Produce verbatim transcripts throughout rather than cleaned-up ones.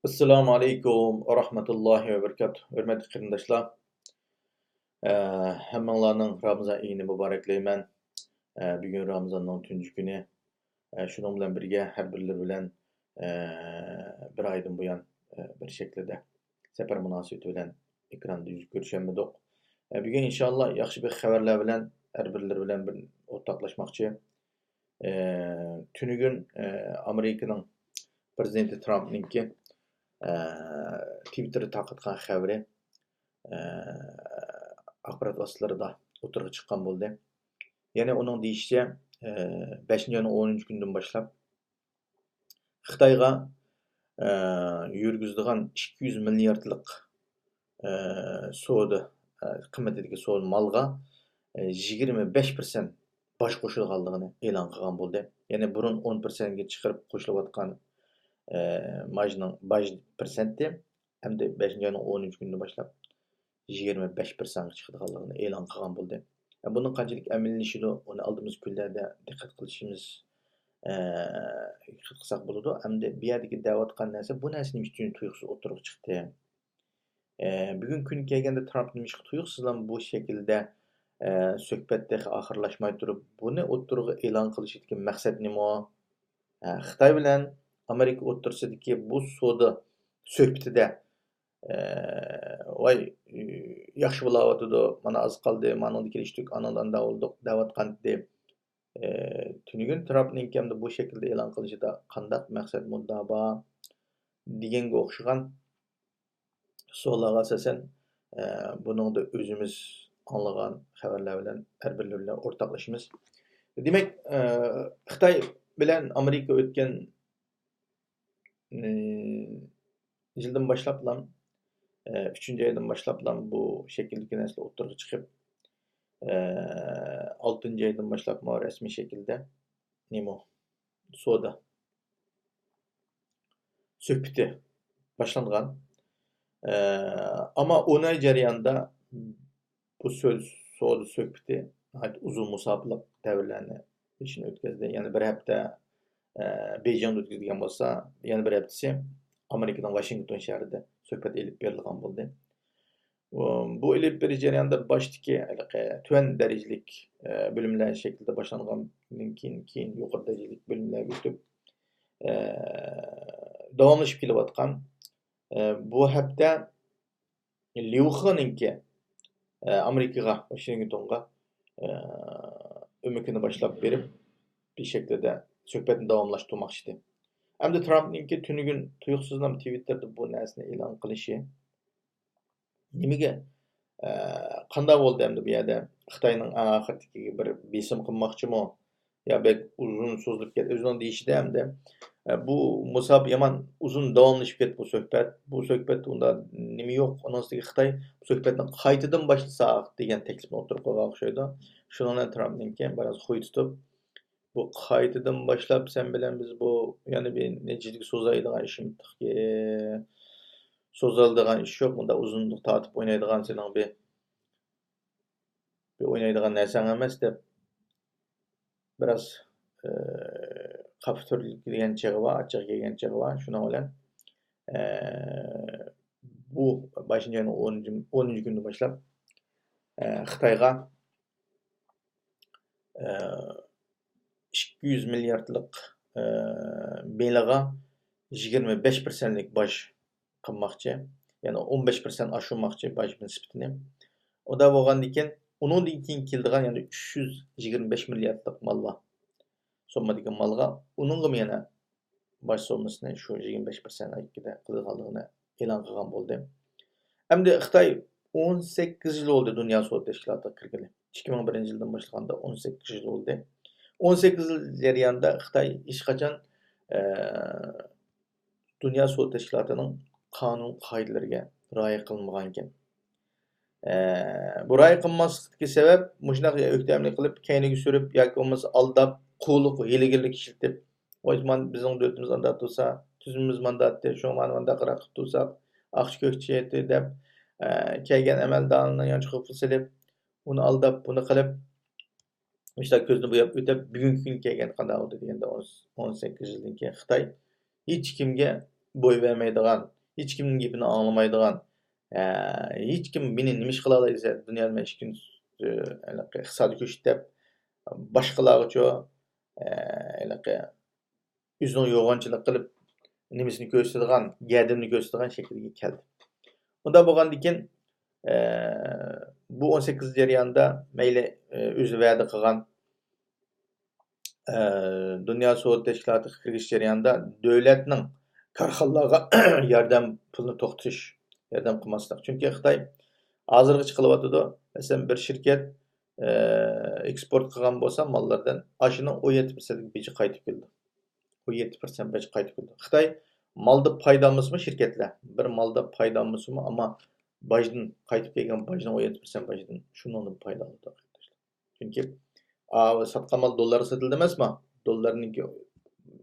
ئەسسالامۇ ئەلەيكۇم ۋە رەھمەتۇللاھى ۋە بەرىكاتۇھ. ھۆرمەتلىك قېرىنداشلار، ئە، ھەممىڭلارنىڭ رامىزان ئېيىنى مۇبارەكلەيمەن. ئە، بۈگۈن رامىزاننىڭ تۇنجى كۈنى. ئە، شۇنىڭ بىلەن بىرگە ھەر بىرلىرى بىلەن، ئە، بىر ئايدىن بۇيان، ئە، بىر شەكىلدە سەپەر مۇناسىۋىتى بىلەن ئېكراندا يۈز كۆرۈشەلمىدۇق. ئە، بۈگۈن ئىنشاللا ياخشى بىر خەۋەرلەر بىلەن ھەر بىرلىرى بىلەن بىر ئورتاقلاشماقچى. ئە، تۈنۈگۈن، ئە، ئامېرىكىنىڭ پىرېزىدېنتى ترامپنىڭكى، ئە، تىۋىتتېردا تارقاتقان خەۋىرى، ئە، ئاخبارات ۋاسىتىلىرىدا ئوتتۇرىغا چىققان بولدى. يەنى ئۇنىڭ دېيىشىچە، ئە، بەشىنچى ئاينىڭ ئونىنچى كۈنىدىن باشلاپ خىتايغا، ئە، يۈرگۈزىدىغان ئىككى يۈز مىلياردلىق، ئە، سودا، ئە، قىممىتىدىكى سودا مالغا، ئە، يىگىرمە بەش پىرسەنت باج قوشۇلغانلىقىنى ئېلان قىلغان بولدى. يەنى بۇرۇن ئون پىرسەنتكە چىقىرىپ قوشۇلۇۋاتقان، ئە، ماجنىڭ باج پىرسەنتى ئەمدى بەشىنچى ئاينىڭ ئونىنچى كۈنىدىن باشلاپ يىگىرمە بەش پىرسەنتكە چىقىدىغانلىقىنى ئېلان قىلغان بولدى. بۇنىڭ قانچىلىك ئەمەلىيلىشىدۇ، ئۇنى ئالدىمىزدىكى كۈنلەردە دىققەت قىلىشىمىز، ئە، دىققەت قىلساق بولىدۇ. ئەمدى بۇ يەردىكى دەۋاتقان نەرسە، بۇ نەرسە نېمە ئۈچۈن تۇيۇقسىز ئوتتۇرىغا چىقتى؟ ئە، بۈگۈن كۈن كەلگەندە ترامپ نېمىشقا تۇيۇقسىزلا بۇ شەكىلدە، ئە، سۆھبەت تېخى ئاخىرلاشماي تۇرۇپ، بۇنى ئوتتۇرىغا ئېلان قىلىشىدىكى مەقسەت نېمە؟ ئە، خىتاي بىلەن ئامېرىكا ئوتتۇرىسىدىكى بۇ سودا سۆھبىتىدە، ئە، ۋاي، ياخشى بولاۋاتىدۇ، مانا ئاز قالدى، مانىڭدا كېلىشتۇق، ئانىڭدا ئاندا بولدۇق دەۋاتقانتى. ئە، تۈنۈگۈن ترامپنىڭكى ئەمدى بۇ شەكىلدە ئېلان قىلىشىدا قانداق مەقسەت مۇددىئا بار دېگەنگە ئوخشىغان سوئاللارغا ئاساسەن، ئە، بۇنىڭدا ئۆزىمىز ئاڭلىغان خەۋەرلەر بىلەن ھەر بىرلىرى بىلەن ئورتاقلىشىمىز. دېمەك، ئە، خىتاي بىلەن ئامېرىكا ئۆتكەن، ئى، يىلدىن باشلاپلا، ئە، ئۈچىنچى ئايدىن باشلاپلا بۇ شەكىلدىكى نەرسىلەر ئوتتۇرىغا چىقىپ، ئە، ئالتىنچى ئايدىن باشلاپمۇ رەسمىي شەكىلدە نېمە سودا سۆھبىتى باشلانغان. ئە، ئەمما ئون ئاي جەريانىدا بۇ سۆز، سودا سۆھبىتى ناھايىتى ئۇزۇن مۇساپىلىق دەۋرلەرنى بېشىدىن ئۆتكۈزدى. يەنى بىر ھەپتە، ئە، بېيجىڭدا ئۆتكۈزگەن بولسا، يەنە بىر ھەپتىسى ئامېرىكىنىڭ ۋاشىنگتون شەھىرىدە سۆھبەت ئېلىپ بېرىلغان بولدى. بۇ ئېلىپ بېرىش جەريانىدا باشتىكى ھېلىقى تۆۋەن دەرىجىلىك، ئە، بۆلۈملەر شەكلىدە باشلانغاندىن كېيىن، كېيىن يۇقىرى دەرىجىلىك بۆلۈملەرگە ئۆتۈپ، ئە، داۋاملىشىپ كېلىۋاتقان. ئە، بۇ ھەپتە ليۇ خېنىڭكى، ئە، ئامېرىكىغا، ۋاشىنگتونغا، ئە، ئۆمىكىنى باشلاپ بېرىپ، بىر شەكىلدە سۆھبەتنى داۋاملاشتۇرماقچى ئىدى. ئەمدى ترامپنىڭكى تۈنۈگۈن تۇيۇقسىزلا تىۋىتتېردا بۇ نەرسىنى ئېلان قىلىشى نېمىگە، ئە، قانداق بولدى ئەمدى بۇ يەردە؟ خىتاينىڭ ئەڭ ئاخىرىدىكى بىر بېسىم قىلماقچىمۇ؟ يا بەك ئۇزۇن سوزۇلۇپ كەتتى. ئۆزىنىڭ دېيىشىدە ئەمدى، ئە، بۇ مۇساپە يامان ئۇزۇن داۋاملىشىپ كەتتى بۇ سۆھبەت. بۇ سۆھبەتتە ئۇنداق نېمە يوق. ئۇنىڭ ئۈستىگە خىتاي بۇ سۆھبەتنى قايتىدىن باشلىساق دېگەن تەكلىپنى ئوتتۇرىغا قويغان ئوخشايدۇ. شۇنىڭ بىلەن ترامپنىڭكى بىراز خۇي تۇتۇپ، بۇ قايتىدىن باشلاپ سەن بىلەن بىز بۇ يەنە بىر نەچچە يىلگە سوزايدىغان ئىشىمىزدىكى سوزۇلىدىغان ئىش يوق. بۇنداق ئۇزۇنلۇق تارتىپ ئوينايدىغان سېنىڭ بىر، بىر ئوينايدىغان نەرسەڭ ئەمەس دەپ بىراز، ئە، خاپا تۈرلىگەن چېغى بار، ئاچچىقى كەلگەن چېغى بار. شۇنىڭ بىلەن، ئە، بۇ بەشىنچى ئاينىڭ ئونىنچى، ئونىنچى كۈنىدىن باشلاپ، ئە، خىتايغا، ئە، ئىككى يۈز مىلياردلىق، ئە، مېلىغا يىگىرمە بەش پىرسەنتلىك باج قىلماقچى. يەنى ئون بەش پىرسەنت ئاشۇرماقچى باج نىسبىتىنى. ئۇنداق بولغاندىن كېيىن، ئۇنىڭدىن كېيىن كېلىدىغان يەنە ئۈچ يۈز يىگىرمە بەش مىلياردلىق مال بار. سوممىدىكى مالغا، ئۇنىڭغىمۇ يەنە باج سوممىسىنى شۇ يىگىرمە بەش پىرسەنت ئىككىدە قىلىدىغانلىقىنى ئېلان قىلغان بولدى. ئەمدى خىتاي ئون سەككىز يىل بولدى دۇنيا سودا تەشكىلاتىغا كىرگىلى. ئىككى مىڭ بىرىنچى يىلدىن باشلىغاندا ئون سەككىز يىل بولدى. ئون سەككىز يىل جەريانىدا خىتاي ھېچقاچان، ئە، دۇنيا سودا تەشكىلاتىنىڭ قانۇن قائىدىلىرىگە رىئايە قىلمىغانىكەن. ئە، بۇ رىئايە قىلماسلىقتىكى سەۋەب مۇشۇنداق ئۆكتەملىك قىلىپ، كەينىگە سۈرۈپ ياكى بولمىسا ئالداپ، قۇۋلۇق، ھىيلىگەرلىك ئىشلىتىپ، ۋاي، مانا بىزنىڭ دۆلىتىمىز ئانداق تۇرسا، تۈزۈمىمىز مانداق ئىدى، شۇڭا مانا مانداقراق قىلىپ تۇرساق، ئاقچى كۆكچى ئىدى دەپ، ئە، كەلگەن ئەمەلدارلارنى يانچۇققا قىلىپ سېلىپ، ئۇنى ئالداپ، بۇنى قىلىپ، مۇشۇنداق كۆزنى بوياپ ئۆتۈپ، بۈگۈنكى كۈنگە كەلگەندە قانداق بولدى دېگەندە، ئون، ئون سەككىز يىلدىن كېيىن خىتاي ھېچكىمگە بوي بەرمەيدىغان، ھېچكىمنىڭ گېپىنى ئاڭلىمايدىغان، ئە، ھېچكىم مېنى نېمە ئىش قىلالايسەن، دۇنيادا مەن ئىككىنچى، ئە، ھېلىقى ئىقتىسادىي كۈچ دەپ، باشقىلارغىچۇ، ئە، ھېلىقى ئۆزىنىڭ يوغانچىلىق قىلىپ، نېمىسىنى كۆرسىتىدىغان، گەدىنىنى كۆرسىتىدىغان شەكىلگە كەلدى. ئۇنداق بولغاندىكىن، ئە، بۇ ئون سەككىز جەرياندا مەيلى، ئە، ئۆزى ۋەدە قىلغان، ئە، دۇنيا سودا تەشكىلاتىغا كىرگۈچى جەرياندا دۆلەتنىڭ كارخانىلارغا ياردەم پۇلىنى توختىتىش، ياردەم قىلماسلىق. چۈنكى خىتاي ھازىرغىچە قىلىۋاتىدۇ. مەسىلەن، بىر شىركەت، ئە، ئېكسپورت قىلغان بولسا ماللاردىن، ئاشۇنىڭ ئون يەتتە پىرسەنتلىك بېجى قايتىپ كېلىدۇ. ئون يەتتە پىرسەنت باج قايتىپ كېلىدۇ. خىتاي مالدا پايدا ئالمىسىمۇ شىركەتلەر، بىر مالدا پايدا ئالمىسىمۇ، ئەمما باجدىن، قايتىپ كەلگەن باجنىڭ ئون يەتتە پىرسەنت باجدىن شۇنىڭدىن پايدا ئالىدۇ، قېرىنداشلار. چۈنكى، ئا، ساتقان مال دوللارغا سېتىلدى ئەمەسمۇ؟ دوللارنىڭكى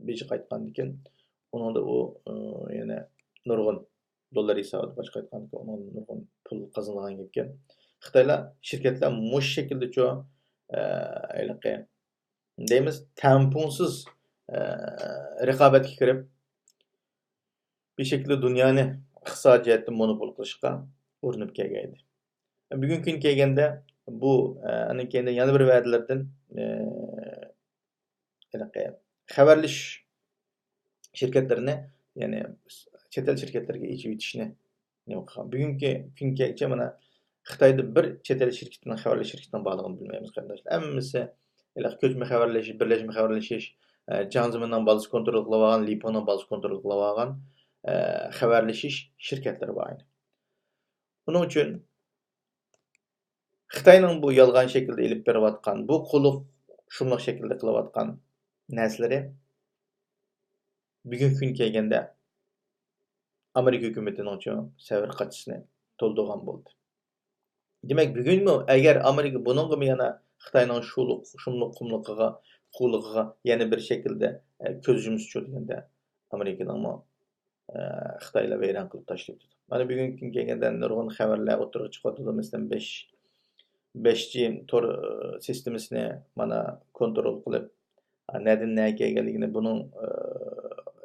بېجى قايتقاندىن كېيىن، ئۇنىڭدا ئۇ، ئۇ، يەنە نۇرغۇن دوللار ھېسابىدا باج قايتقاندىن كېيىن، ئۇنىڭدىن نۇرغۇن پۇل قازىنىدىغان گەپكەن. خىتايلار، شىركەتلەر مۇشۇ شەكىلدىچۇ، ئە، ھېلىقى دەيمىز، تەڭپۇڭسىز، ئە، رىقابەتكە كىرىپ، بىر شەكىلدە دۇنيانى ئىقتىسادىي جەھەتتىن مونوپول قىلىشقا ئۇرۇنۇپ كەلگەن ئىدى. بۈگۈنكى كۈنگە كەلگەندە، بۇ، ئە، ئاندىن كېيىن يەنە بىر ۋەدىلەردىن، ئە، ھېلىقى خەۋەرلىشىش شىركەتلىرىنى، يەنى چەت ئەل شىركەتلىرىگە ئېچىۋېتىشنى نېمە قىلغان. بۈگۈنكى كۈنگىچە مانا خىتايدا بىر چەت ئەل شىركىتىنىڭ، خەۋەرلەش شىركىتىنىڭ بارلىقىنى بىلمەيمىز، قېرىنداشلار. ھەممىسى ھېلىقى كۆچمە خەۋەرلىشىش، بىرلەشمە خەۋەرلىشىش، ئە، جياڭ زېمىننىڭ بالىسى كونترول قىلىۋالغان، لىپىڭنىڭ بالىسى كونترول قىلىۋالغان، ئە، خەۋەرلىشىش شىركەتلىرى بار ئىدى. ئۇنىڭ ئۈچۈن خىتاينىڭ بۇ يالغان شەكىلدە ئېلىپ بېرىۋاتقان، بۇ قۇلۇق شۇملۇق شەكىلدە قىلىۋاتقان نەرسىلىرى بۈگۈنكى كۈنگە كەلگەندە ئامېرىكا ھۆكۈمىتىنىڭچۇ سەۋر قاچىسىنى تولدۇرغان بولدى. دېمەك، بۈگۈنمۇ ئەگەر ئامېرىكا بۇنىڭغىمۇ يەنە خىتاينىڭ شۇلۇق، شۇملۇق قۇملۇقىغا، قۇلىقىغا يەنە بىر شەكىلدە، ئە، كۆز يۇمسىچۇ دېگەندە، ئامېرىكىنىڭمۇ، ئە، خىتايلار ۋەيران قىلىپ تاشلىۋېتىدۇ. مانا بۈگۈنكى كۈنگە كەلگەندە نۇرغۇن خەۋەرلەر ئوتتۇرىغا چىقىۋاتىدۇ. مەسىلەن، بەش، بەش جى تور، ئە، سىستېمىسىنى مانا كونترول قىلىپ، ئە، نەدىن نەگە كەلگەنلىكىنى، بۇنىڭ، ئە،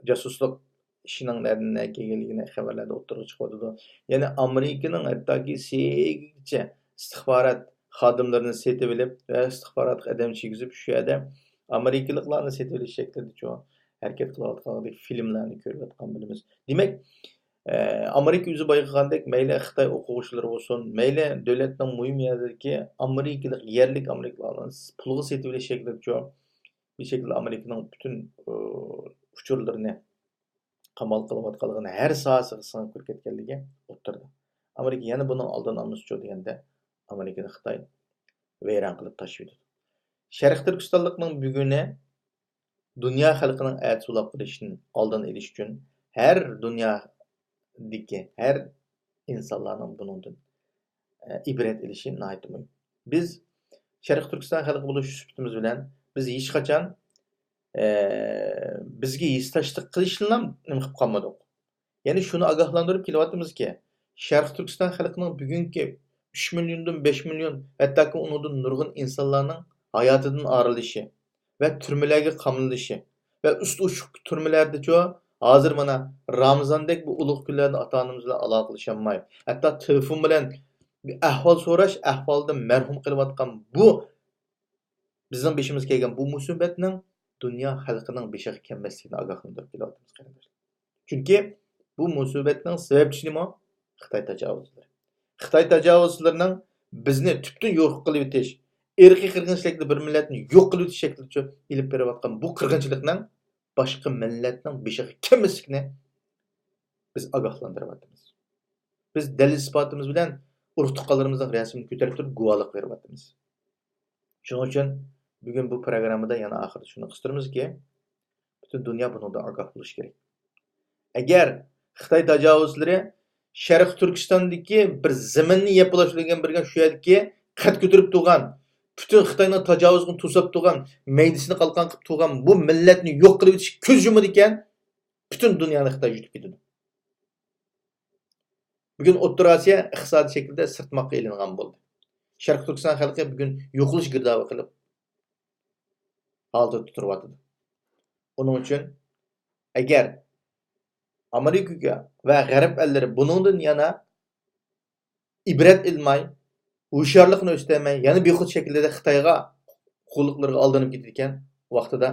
جاسۇسلۇق ئىشىنىڭ نەدىن نەگە كەلگەنلىكىنى خەۋەرلەردە ئوتتۇرىغا چىقىۋاتىدۇ. يەنى ئامېرىكىنىڭ ھەتتاكى سىئايئېگىچە ئىستىخبارات خادىملىرىنى سېتىۋېلىپ ۋە ئىستىخباراتقا ئادەم كىرگۈزۈپ، شۇ يەردە ئامېرىكىلىقلارنى سېتىۋېلىش شەكلىدىچۇ ھەرىكەت قىلىۋاتقانلىقى فىلىملارنى كۆرۈۋاتقان بولىمىز. دېمەك، ئە، ئامېرىكا ئۆزى بايقىغاندەك، مەيلى خىتاي ئوقۇغۇچىلىرى بولسۇن، مەيلى دۆلەتنىڭ مۇھىم يەرلىرىدىكى ئامېرىكىلىق، يەرلىك ئامېرىكىلىقلارنى پۇلغا سېتىۋېلىش شەكلىدىچۇ بىر شەكىلدە ئامېرىكىنىڭ پۈتۈن، ئۇ، ئۇچۇرلىرىنى قامال قىلىۋاتقانلىقىنى، ھەر ساھەسىگە سىڭىپ كىرىپ كەتكەنلىكى ئوتتۇرىدا. ئامېرىكا يەنە بۇنىڭ ئالدىنى ئالمىسىچۇ دېگەندە، ئامېرىكىنى خىتاي ۋەيران قىلىپ تاشلىۋېتىدۇ. شەرقىي تۈركىستانلىقنىڭ بۈگۈنى دۇنيا خەلقىنىڭ ئەتىسى بولاپ قېلىشىدىن ئالدىنى ئېلىش ئۈچۈن ھەر دۇنيادىكى ھەر ئىنسانلارنىڭ بۇنىڭدىن، ئە، ئىبرەت ئېلىشى ناھايىتى مۇھىم. بىز شەرقىي تۈركىستان خەلقى بولۇش سۈپىتىمىز بىلەن بىز ھېچقاچان، ئە، بىزگە ھېسداشلىق قىلىشنىلا نېمە قىلىپ قالمىدۇق. يەنى شۇنى ئاگاھلاندۇرۇپ كېلىۋاتىمىزكى، شەرقىي تۈركىستان خەلقىنىڭ بۈگۈنكى ئۈچ مىليوندىن بەش مىليون، ھەتتاكى ئۇنىڭدىن نۇرغۇن ئىنسانلارنىڭ ھاياتىدىن ئايرىلىشى ۋە تۈرمىلەرگە قامىلىشى ۋە ئۈستى ئوچۇق تۈرمىلەردىچۇ، ھازىر مانا رامىزاندەك بۇ ئۇلۇغ كۈنلەردە ئاتا-ئانىمىز بىلەن ئالاقىلىشالماي، ھەتتا تېلېفون بىلەن بىر ئەھۋال سوراش، ئەھۋالدىن مەھرۇم قېلىۋاتقان بۇ بىزنىڭ بېشىمىزغا كەلگەن بۇ مۇسىبەتنىڭ دۇنيا خەلقىنىڭ بېشىغا كەلمەسلىكىنى ئاگاھلاندۇرۇپ كېلىۋاتىمىز، قېرىنداشلار. چۈنكى بۇ مۇسىبەتنىڭ سەۋەبچىسى نېمە؟ خىتاي تاجاۋۇزچىلىرى. خىتاي تاجاۋۇزچىلىرىنىڭ بىزنى تۈپتىن يوق قىلىۋېتىش، ئىرقىي قىرغىنچىلىكتا بىر مىللەتنى يوق قىلىۋېتىش شەكلىدە ئېلىپ بېرىۋاتقان بۇ قىرغىنچىلىقنىڭ باشقا مىللەتنىڭ بېشىغا كەلمەسلىكىنى بىز ئاگاھلاندۇرۇۋاتىمىز. بىز دەلىل-ئىسپاتىمىز بىلەن ئۇرۇق-تۇغقانلىرىمىزنىڭ رەسىمىنى كۆتۈرۈپ تۇرۇپ گۇۋاھلىق بېرىۋاتىمىز. شۇنىڭ ئۈچۈن بۈگۈن بۇ پروگراممىدا يەنە ئاخىرىدا شۇنى قىستۇرىمىزكى، پۈتۈن دۇنيا بۇنىڭدىن ئاگاھ بولۇشى كېرەك. ئەگەر خىتاي تاجاۋۇزچىلىرى شەرقىي تۈركىستاندىكى بىر زېمىننى يەپ بولۇشلىغان بىرگە شۇ يەردىكى قەد كۆتۈرۈپ تۇرغان، پۈتۈن خىتاينىڭ تاجاۋۇزىغا توساپ تۇرغان، مەيدىسىنى قالقان قىلىپ تۇرغان بۇ مىللەتنى يوق قىلىۋېتىشكە كۆز يۇمىدىكەن، پۈتۈن دۇنيانى خىتاي يۇتۇپ كېتىدۇ. بۈگۈن ئوتتۇرا ئاسىيا ئىقتىسادىي شەكىلدە سىرتماققا ئېلىنغان بولدى. شەرقىي تۈركىستان خەلقى بۈگۈن يوقىلىش گىردابى قىلىپ ھالىتىدە تۇرۇۋاتىدۇ. ئۇنىڭ ئۈچۈن ئەگەر ئامېرىكىگە ۋە غەرب ئەللىرى بۇنىڭدىن يەنە ئىبرەت ئېلماي، ھوشيارلىقنى ئۆستۈرمەي، يەنە بىخۇد شەكىلدە خىتايغا، قۇللۇقلىرىغا ئالدىنىپ كېتىدىكەن، ۋاقتىدا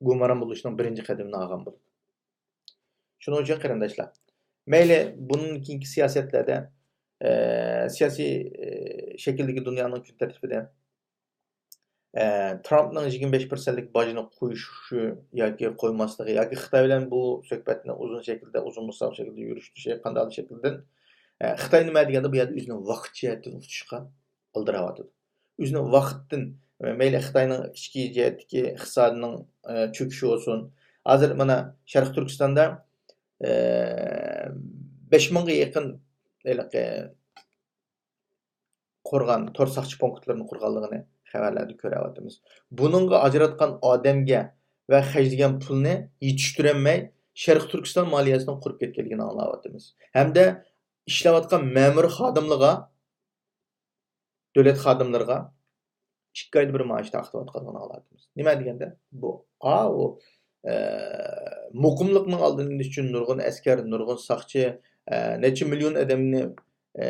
گۇمران بولۇشنىڭ بىرىنچى قەدىمىنى ئالغان بولىدۇ. شۇنىڭ ئۈچۈن قېرىنداشلار، مەيلى بۇندىن كېيىنكى سىياسەتلەردە، ئە، سىياسىي، ئە، شەكىلدىكى دۇنيانىڭ كۈن تەرتىپىدە، ئە، ترامپنىڭ يىگىرمە بەش پىرسەنتلىك باجنى قويۇشى ياكى قويماسلىقى ياكى خىتاي بىلەن بۇ سۆھبەتنى ئۇزۇن شەكىلدە، ئۇزۇن مۇساپە شەكلىدە يۈرۈشتۈرۈشى قانداق شەكىلدىن، ئە، خىتاي نېمە دېگەندە بۇ يەردە ئۆزىنىڭ ۋاقىت جەھەتتىن ئۇتۇشقا ئالدىراۋاتىدۇ. ئۆزىنىڭ ۋاقىتتىن، مەيلى خىتاينىڭ ئىچكى جەھەتتىكى ئىقتىسادىنىڭ، ئە، چۆكۈشى بولسۇن. ھازىر مانا شەرقىي تۈركىستاندا، ئە، بەش مىڭغا يېقىن ھېلىقى قۇرغان، تور ساقچى پونكىتلىرىنى قۇرغانلىقىنى خەۋەرلەردە كۆرۈۋاتىمىز. بۇنىڭغا ئاجراتقان ئادەمگە ۋە خەجلىگەن پۇلنى يېتىشتۈرەلمەي، شەرقىي تۈركىستان مالىيەسىنىڭ قۇرۇپ كەتكەنلىكىنى ئاڭلاۋاتىمىز. ھەمدە ئىشلەۋاتقان مەمۇرىي خادىملىرىغا، دۆلەت خادىملىرىغا ئىككى ئايدا بىر مائاش تارقىتىۋاتقانلىقىنى ئاڭلاۋاتىمىز. نېمە دېگەندە، بۇ، ئاۋۇ، ئە، مۇقىملىقنىڭ ئالدىنى ئېلىش ئۈچۈن نۇرغۇن ئەسكەر، نۇرغۇن ساقچى، ئە، نەچچە مىليون ئادەمنى، ئە،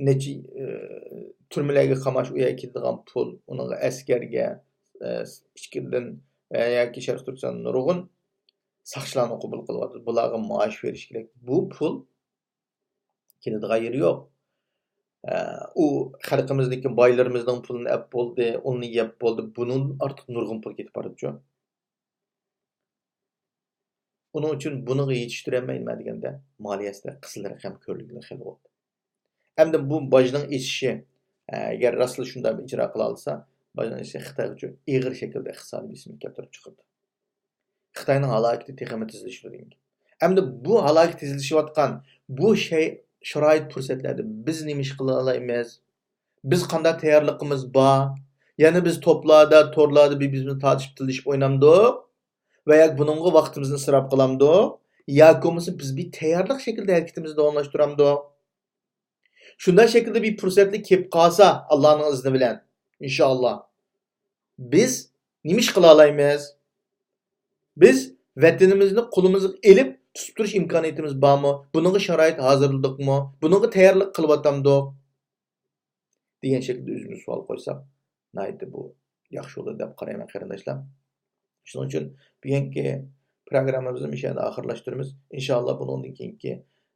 نەچچە، ئە، تۈرمىلەرگە قاماش، ئۇ يەرگە كېتىدىغان پۇل، ئۇنىڭغا ئەسكەرگە، ئە، ئىچكىرىدىن، ئە، ياكى شەرقىي تۈركىستاندا نۇرغۇن ساقچىلارنى قوبۇل قىلىۋاتىدۇ. بۇلارغا مائاش بېرىش كېرەك. بۇ پۇل كېلىدىغان يېرى يوق. ئە، ئۇ خەلقىمىزنىڭكى، بايلىرىمىزنىڭ پۇلىنى ئەپ بولدى، ئۇنى يەپ بولدى، بۇنىڭدىن ئارتۇق نۇرغۇن پۇل كېتىپ بارىدۇچۇ. ئۇنىڭ ئۈچۈن بۇنىڭغا يېتىشتۈرەلمەي نېمە دېگەندە، مالىيەسىدە قىزىل رەقەم كۆرۈلگىلى خېلى بولدى. ئەمدى بۇ باجنىڭ ئېشىشى، ئە، ئەگەر راستلا شۇنداق بىر ئىجرا قىلالىسا، باجنىڭ ئېشىشى خىتايغىچۇ ئېغىر شەكىلدە ئىقتىسادىي بېسىم كەلتۈرۈپ چىقىدۇ. خىتاينىڭ ھالاكىتى تېخىمۇ تېزلىشىدۇ دېگەن گەپ. ئەمدى بۇ ھالاكىتى تېزلىشىۋاتقان بۇ شەي-، شارائىت، پۇرسەتلەردە بىز نېمە ئىش قىلالايمىز؟ بىز قانداق تەييارلىقىمىز بار؟ يەنە بىز توپلاردا، تورلاردا بىر-بىرىمىزنى تارتىشىپ، تىللىشىپ ئوينامدۇق؟ ۋە ياكى بۇنىڭغا ۋاقتىمىزنى ئىسراپ قىلامدۇق؟ ياكى بولمىسا بىز بىر تەييارلىق شەكلىدە ھەرىكىتىمىزنى داۋاملاشتۇرامدۇق؟ شۇنداق شەكىلدە بىر پۇرسەتلىك كېلىپ قالسا، ئاللانىڭ ئىزنى بىلەن، ئىنشائاللا، بىز نېمە ئىش قىلالايمىز؟ بىز ۋەتىنىمىزنى قولىمىزغا ئېلىپ تۇتۇپ تۇرۇش ئىمكانىيىتىمىز بارمۇ؟ بۇنىڭغا شارائىت ھازىرلىدۇقمۇ؟ بۇنىڭغا تەييارلىق قىلىۋاتامدۇق؟ دېگەن شەكىلدە ئۆزىمىز سوئال قويساق، ناھايىتى بۇ ياخشى بولىدۇ دەپ قارايمەن، قېرىنداشلار. شۇنىڭ ئۈچۈن بۈگۈنكى پروگراممىمىزنى مۇشۇ يەردە ئاخىرلاشتۇرىمىز. ئىنشائاللا، بۇنىڭدىن كېيىنكى،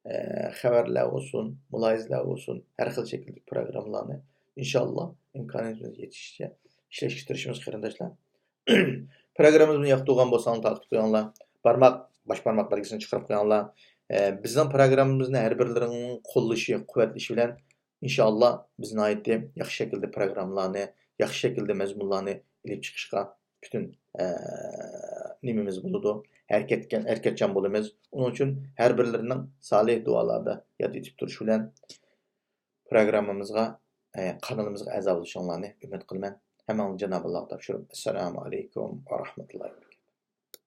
ئە، خەۋەرلەر بولسۇن، مۇلاھىزىلەر بولسۇن، ھەر خىل شەكىلدىكى پروگراممىلارنى، ئىنشائاللا، ئىمكانىيىتىمىز يېتىشىچە ئىشلەشكە تىرىشىمىز، قېرىنداشلار. پروگراممىمىزنى ياقتۇرغان بولساڭلار، تارقىتىپ قويۇڭلار. بارماق، باش بارماق بەلگىسىنى چىقىرىپ قويۇڭلار. ئە، بىزنىڭ پروگراممىمىزنى ھەر بىرلىرىنىڭ قوللىشى، قۇۋۋەتلىشى بىلەن، ئىنشائاللا، بىز ناھايىتى ياخشى شەكىلدە پروگراممىلارنى، ياخشى شەكىلدە مەزمۇنلارنى ئېلىپ چىقىشقا پۈتۈن، ئە، نېمىمىز بولىدۇ، ھەرىكەتكە، ھەرىكەتچان بولىمىز. ئۇنىڭ ئۈچۈن ھەر بىرلىرىنىڭ سالىھ دۇئالاردا ياد ئېتىپ تۇرۇشى بىلەن، پروگراممىمىزغا، ئە، قانىلىمىزغا ئەزا بولۇشۇڭلارنى ئۈمىد قىلىمەن. ھەممىڭلارنى جانابى ئاللاغا تاپشۇرۇپ، ئەسسالامۇ ئەلەيكۇم ۋە رەھمەتۇللاھى.